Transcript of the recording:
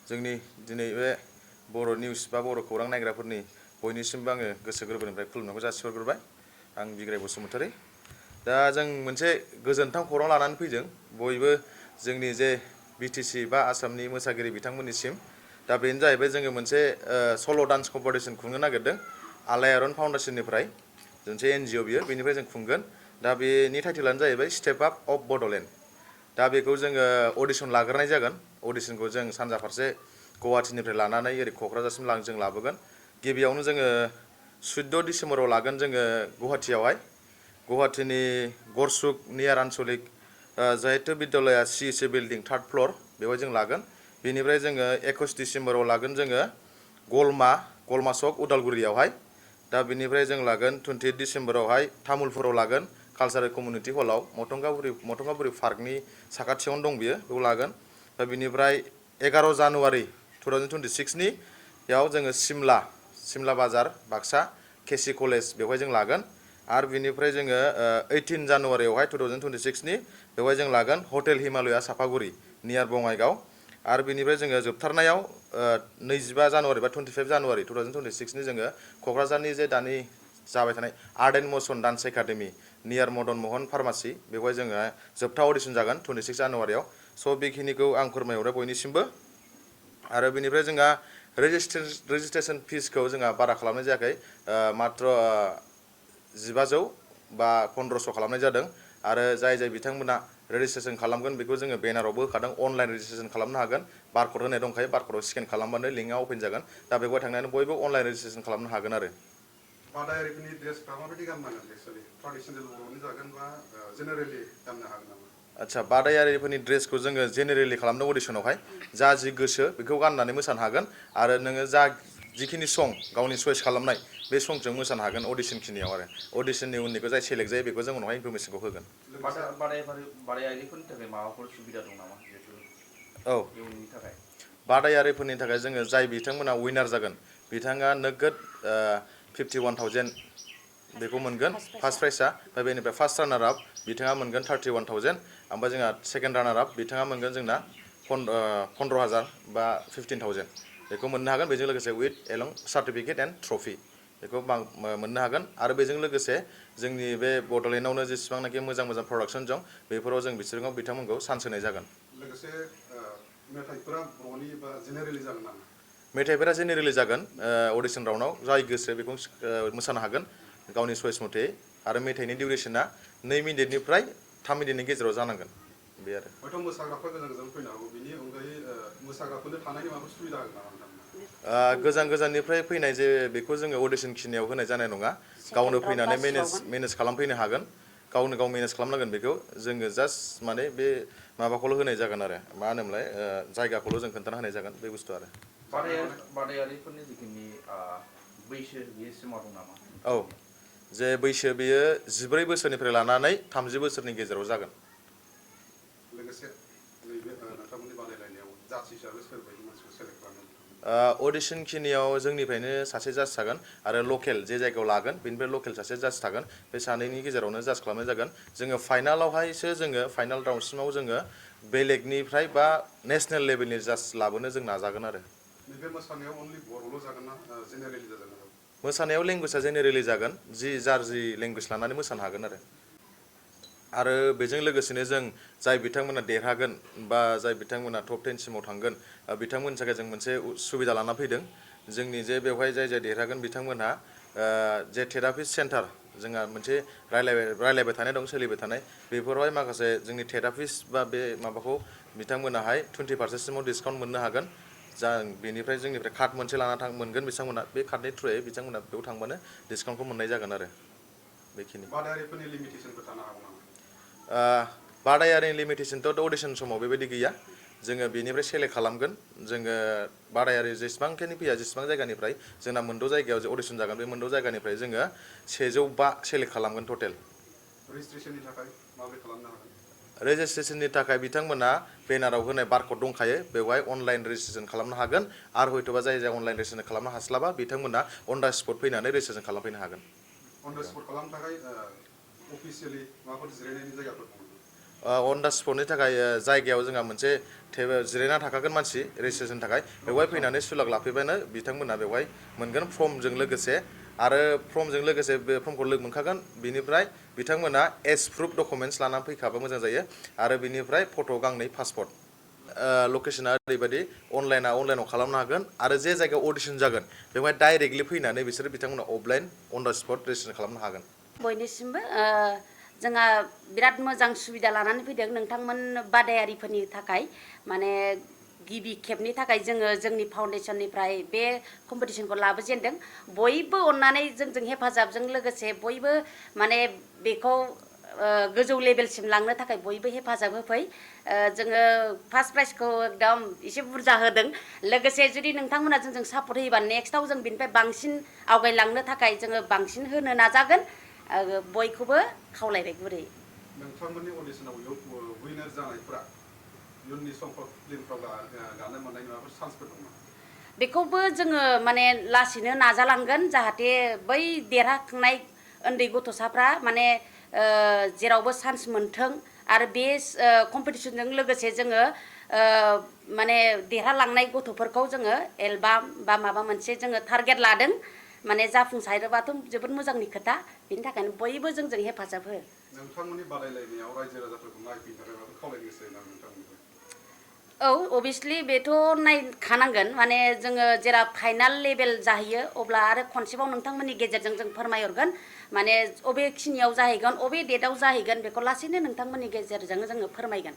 जोंनि दिनै बे बर' निउस बा बर' खौरां नायग्राफोरनि बयनिसिमबो आङो गोसो गोरबोनिफ्राय खुलुमनायखौ जासिहरग्रोबाय। आं बिग्राय बसुमतारी। दा जों मोनसे गोजोनथाव खौरां लानानै फैदों बयबो जोंनि जे बिटिसि बा आसामनि मोसागिरि बिथांमोननिसिम। दा बेनो जाहैबाय जोङो मोनसे सल' डान्स कम्पिटिसन खुंनो नागिरदों आलायारन फाउन्डेसननिफ्राय मोनसे NGO बियो बेनिफ्राय जों खुंगोन। दा बेनि टाइटेलानो जाहैबाय स्टेप आप अफ बड'लेण्ड। दा बेखौ जोङो अडिसन लाग्रोनाय जागोन। अडिसनखौ जों सानजा फारसे गुवाहाटिनिफ्राय लानानै ओरै क'क्राझारसिम जों लाबोगोन। गिबियावनो जोङो 14 डिसेम्बराव लागोन जोङो गुवाहाटियावहाय। गुवाहाटिनि गरसुक नियार आनसलिक जाहित्य बिद्यालया CEC बिल्डिं 3rd फ्ल'र बेवहाय जों लागोन। बेनिफ्राय जोङो 21 डिसेम्बराव लागोन जोङो गलमा सक उदालगुरियावहाय। दा बिनिफ्राय जों लागोन 28 डिसेम्बरावहाय तामुलपुराव लागोन कालसारेल कमिउनिटि हलाव मथंगाबुरि पार्कनि साखाथियावनो दं बियो बेयाव लागोन। दा बिनिफ्राय 11 जानुवारि 2026 याव जोङो सिमला बाजार बाक्सा केसि कलेज बेवहाय जों लागोन। आरो बिनिफ्राय जोङो 18 जानुवारियावहाय 2026 बेवहाय जों लागोन हटेल हिमालया सापागुरि नियार बङाइगाव। आरो बिनिफ्राय जोङो जोबथारनायाव 25 जानुवारि बा 25 जानुवारि 2026 जोङो क'क्राझारनि जे दानि जाबाय थानाय art and motion dance academy near Madan महन फार्मासि बेवहाय जोङो जोबथा अडिसन जागोन 26 जानुवारियाव। स' बेखिनिखौ आं फोरमायहरो बयनिसिमबो। आरो बिनिफ्राय जोंहा रेजिस्ट्रेसन फिसखौ जोंहा बारा खालामनाय जायाखै, मात्र 1500 बा 1500 खालामनाय जादों। आरो जाय बिथांमोना रेजिस्ट्रेसन खालामगोन बेखौ जोङो बेनारावबो होखादों अनलाइन रेजिस्ट्रेसन खालामनो हागोन। बारक'ड होनाय दंखायो, बारक'डआव स्केन खालामबानो लिंकआ अपेन जागोन। दा बेवहाय थांनानै बयबो अनलाइन रेजिस्ट्रेसन खालामनो हागोन आरो। बादायारिफोरनि ड्रेसफ्रा माबायदि गाननांगोन एक्सुवेलि ट्रेडिसनेल बर'नि जागोन बा जेनेरेलि गाननो हागोन नामा? आदसा बादायारिफोरनि ड्रेसखौ जोङो जेनेरेलि खालामदों अडिसनावहाय। जा जि गोसो बेखौ गाननानै मोसानो हागोन। आरो नोङो जिखिनि सं गावनि चइस खालामनाय बे संजों मोसानो हागोन अडिसन खिनियाव आरो। अडिसननि उननिखौ जाय सेलेक्ट जायो बेखौ जों उनावहाय इनफरमेसनखौ होगोन। बादायारिफोरनि थाखाय माबाफोर सुबिदा दं नामा जिहेतु औ, इयुननि थाखाय? बादायारिफोरनि थाखाय जोङो जाय बिथांमोना उइनार जागोन बिथाङा नोगोद 51,000 बेखौ मोनगोन फार्स्ट प्राइजआ। ओमफ्राय बेनिफ्राय फार्स्ट रानार आप बिथाङा मोनगोन 31,000। ओमफ्राय जोंहा सेकेन्ड रानार आप बिथाङा मोनगोन जोंना 15,000 बा 15,000 बेखौ मोननो हागोन। बेजों लोगोसे उइथ एलं सार्टिफिकेट एन्ड ट्रफि बेखौ मोननो हागोन। आरो बेजों लोगोसे जोंनि बे बड'लेण्डआवनो जेसेबांनाखि मोजां प्रडाक्सन दं बेफोराव जों बिथांमोनखौ चान्स होनाय जागोन। लोगोसे मेथाइफोरा बर'नि बा जेनेरेलि जागोन नामा? मेथाइफोरा जेनेरेलि जागोन। अडिसन राउन्डआव जाय गोसो बेखौ मोसानो हागोन गावनि चइस मथे। आरो मेथाइनि डिउरेसना 2 मिनिटनिफ्राय 3 मिनिटनि गेजेराव जानांगोन बे आरो। हयथ' मोसाग्राफ्रा गोजान गोजान फैनो हागौ, बिनि अनगायै मोसाग्राफोरनो थानायनि माबाफोर सुबिदा होगोन नामा नोंथांमोना? गोजान गोजाननिफ्राय फैनाय जे बेखौ जोङो अडिसन खिनियाव होनाय जानाय नङा। गावनो फैनानै मेनेज खालामफैनो हागोन। गावनो गाव मेनेज खालामनांगोन बेखौ। जोङो जास्ट माने बे माबाखौल' होनाय जागोन आरो मा होनोमोनलाय जायगाखौल' जों खोन्थाना होनाय जागोन बे बुस्थु आरो। बादायारिफोरनि जिखिनि बैसो बेयो सिमा दं नामा? औ, जे बैसो बेयो 14 बोसोरनिफ्राय लानानै 30 बोसोरनि गेजेराव जागोन। लोगोसे नैबे नोंथांमोननि बादायलायनायाव जाज हिसाबै सोरबायदि मानसिखौ सेलेक्ट खालामदों? अडिसन खिनियाव जोंनिफ्रायनो सासे जाज थागोन आरो लकेल जे जायगायाव लागोन बेनिफ्राय लकेल सासे जाज थागोन। बे सानैनि गेजेरावनो जाज खालामनाय जागोन। जोङो फाइनालावहायसो जोङो फाइनाल राउन्डसिमाव जोङो बेलेगनिफ्राय बा नेसनेल लेभेलनि जाज लाबोनो जों नाजागोन आरो। नैबे मोसानायाव अनलि बर'ल' जागोन ना जेनेरेलि जागोन? मोसानायाव लेंगुवेजआ जेनेरेलि जागोन। जाय लेंगुवेज लानानै मोसानो हागोन आरो बेजों लोगोसेनो जों जाय बिथांमोना देरहागोन बा जाय बिथांमोना टप 10 सिमाव थांगोन बिथांमोननि थाखाय जों मोनसे सुबिदा लाना फैदों। जोंनि जे बेवहाय जाय देरहागोन बिथांमोनहा जे थेरापिस्ट सेन्टार जोंहा मोनसे रायलायबाय थानाय दं, सोलिबाय थानाय बेफोरावहाय माखासे जोंनि थेरापिस्ट बा बे माबाखौ बिथांमोनाहाय 20% सिमाव डिसकाउन्ट मोननो हागोन। बेनिफ्राय जोंनिफ्राय कार्ड मोनसे लाना मोनगोन बिथांमोना। बे कार्डनि थ्रुयै बिथांमोना बेयाव थांबानो डिसकाउन्टखौ मोननाय जागोन आरो बेखिनि। बादायारिफोरनि लिमिटेसनफोर थानो हागौ नामा? बादायारिनि लिमिटेसनथ' अडिसन समाव बेबायदि गैया। जोङो बेनिफ्राय सेलेक्ट खालामगोन। जोङो बादायारि जेसेबांखिनि फैया जेसेबां जायगानिफ्राय जोंना 6 जायगायाव जे अडिसन जागोन बे 6 जायगानिफ्राय जोङो 105 सेलेक्ट खालामगोन टटेल। रेजिस्ट्रेसननि थाखाय माबोरै खालामनो हागोन? रेजिस्ट्रेसननि थाखाय बिथांमोना बेनाराव होनाय बारक'ड दंखायो बेवहाय अनलाइन रेजिस्ट्रेसन खालामनो हागोन। आरो हयथ'बा जाय अनलाइन रेजिस्ट्रेसन खालामनो हास्लाबा बिथांमोना अन दा स्पट फैनानै रेजिस्ट्रेसन खालामफैनो हागोन। अन दा स्पट खालामनो थाखाय अफिसियेलि माबाफोर जिरायनायनि जायगाफोर दङ? अन दा स्पटनि थाखाय जायगायाव जोंहा मोनसे जिरायना थाखागोन मानसि रेजिस्ट्रेसन थाखाय बेवहाय फैनानै सुलाक लाफैबानो बिथांमोना बेवहाय मोनगोन फर्मजों लोगोसे आरो फर्मजों लोगोसे बे फर्मखौ लोगो मोनखागोन बिनिफ्राय बिथांमोना एज प्रुफ डकुमेन्ट्स लानानै फैखाबा मोजां जायो आरो बिनिफ्राय फट' गांनै पासपर्ट लकेसना ओरैबायदि अनलाइनाव खालामनो हागोन आरो जे जायगायाव अडिसन जागोन बेवहाय डाइरेक्टलि फैनानै बिसोरो बिथांमोना अफलाइन अन दा स्पट रेजिस्ट्रेसन खालामनो हागोन बयनिसिमबो जोंहा बिराद मोजां सुबिदा लानानै फैदों नोंथांमोन बादायारिफोरनि थाखाय माने गिबि खेबनि थाखाय जोङो जोंनि फाउन्डेसननिफ्राय बे कम्पिटिसनखौ लाबोजेनदों बयबो अननानै जोंजों हेफाजाबजों लोगोसे बयबो माने बेखौ गोजौ लेभेलसिम लांनो थाखाय बयबो हेफाजाब होफै जोङो फार्स्ट प्राइजखौ एकदम एसे बुरजा होदों लोगोसे जुदि नोंथांमोना जोंजों सापर्ट होयोबा नेक्स्टआव जों बिनिफ्राय बांसिन आवगायलांनो थाखाय जोङो बांसिन होनो नाजागोन बयखौबो खावलायबाय गुरै नोंथांमोननि अडिशनाव विनार जानायफोरा इयुननि समफोर फिल्मफ्राव गानो मोननायनि माबाफोर चान्सफोर दं नामा बेखौबो जोङो माने लासैनो नाजालांगोन जाहाथे बै देरहाखांनाय उन्दै गथ'साफ्रा माने जेरावबो चान्स मोनथों आरो बे कम्पिटिसनजों लोगोसे जोङो माने देरहालांनाय गथ'फोरखौ जोङो एलबाम बा माबा मोनसे जोङो टारगेट लादों माने जाफुंसारोबाथ' जोबोद मोजांनि खोथा बेनि थाखायनो बयबो जोंजों हेफाजाब हो नोंथांमोननि बादायलायनायाव रायजो राजाफोरखौ नायफैनो थाखाय माबाफोर खावलायनो गोसो ना नोंथांमोननिफ्राय औ अभियासलि बेथ' नायखानांगोन माने जोङो जेला फाइनाल लेभेल जाहैयो अब्ला आरो खनसेबाव नोंथांमोननि गेजेरजों जों फोरमायहरगोन माने अबेखिनियाव जाहैगोन अबे डेटआव जाहैगोन बेखौ लासैनो नोंथांमोननि गेजेरजों जोङो फोरमायगोन